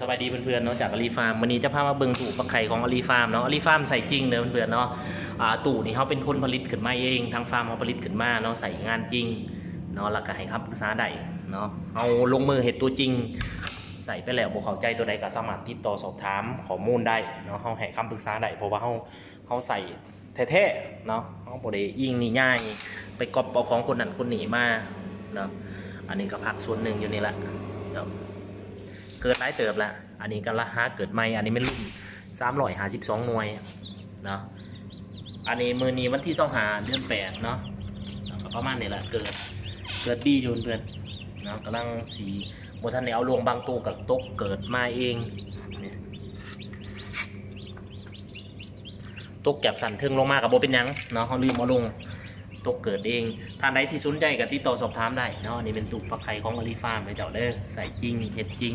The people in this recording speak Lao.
ສະບາຍດີເພື່ອນໆເນາະ ຈາກອາລີຟາມ. ມື້ນີ້ຈະພາມາເບິ່ງຕູ້ຟັກໄຂ່ຂອງອາລີຟາມເນາະ. ອາລີຟາມໃສ່ຈິງເດີເພື່ອນໆເນາະ. ອາ ຕູ້ນີ້ເຮົາເປັນຄົນຜະລິດຂຶ້ນມາເອງ, ທາງຟາມເຮົາຜະລິດຂຶ້ນມາເນາະ, ໃສ່ງານຈິງເນາະ, ແລ້ວກໍໃຫ້ຄຳປຶກສາໄດ້ເນາະ. ເຮົາລົງມືເຮັດຕົວຈິງ, ໃສ່ໄປແລ້ວບໍ່ເຂົ້າໃຈຕົວໃດກໍສາມາດຕິດຕໍ່ສອບຖາມຂໍ້ມູນໄດ້ເນາະ, ເຮົາໃຫ້ຄຳປຶກສາໄດ້ ເພາະວ່າເຮົາ ເຮົາໃສ່ແທ້ໆເນາະ, ເຮົາບໍ່ໄດ້ອີງນິຍາຍໄປກັອບເອົາຂອງຄົນນັ້ນຄົນນີ້ມາເນາະ. ອັນນີ້ກໍຜັກສ່ວນໜຶ່ງຢູ່ນີ້ແຫຼະເນາະ, ເກີດຫຼາຍເຕີບລະ. ອັນນີ້ກໍລະຫາເກີດໃໝ່, ອັນນີ້ແມ່ນລຸ້ນສາມຮ້ອຍຫ້າສິບສອງໜ່ວຍເນາະ. ອັນນີ້ມື້ນີ້ວັນທີຊາວຫ້າ ເດືອນແປດເນາະ, ກໍປະມານນີ້ແຫຼະ. ເກີດ ເກີດດີຢູ່ເພື່ອນໆເນາະ, ກຳລັງຊິ ບໍ່ທັນໄດ້ເອົາລົງ, ບາງໂຕກໍຕົກເກີດມາເອງ. ຕົກຈາກຊັ້ນເທິງລົງມາກໍບໍ່ເປັນຫຍັງເນາະ, ເຮົາລືມເອົາລົງ, ຕົກເກີດເອງ. ທ່ານໃດທີ່ສົນໃຈກໍຕິດຕໍ່ສອບຖາມໄດ້ເນາະ. ນີ້ເປັນຕູ້ຟັກໄຂ່ຂອງອາລີຟາມເດີເຈົ້າເດີ, ໃສ່ຈິງ ເຮັດຈິງ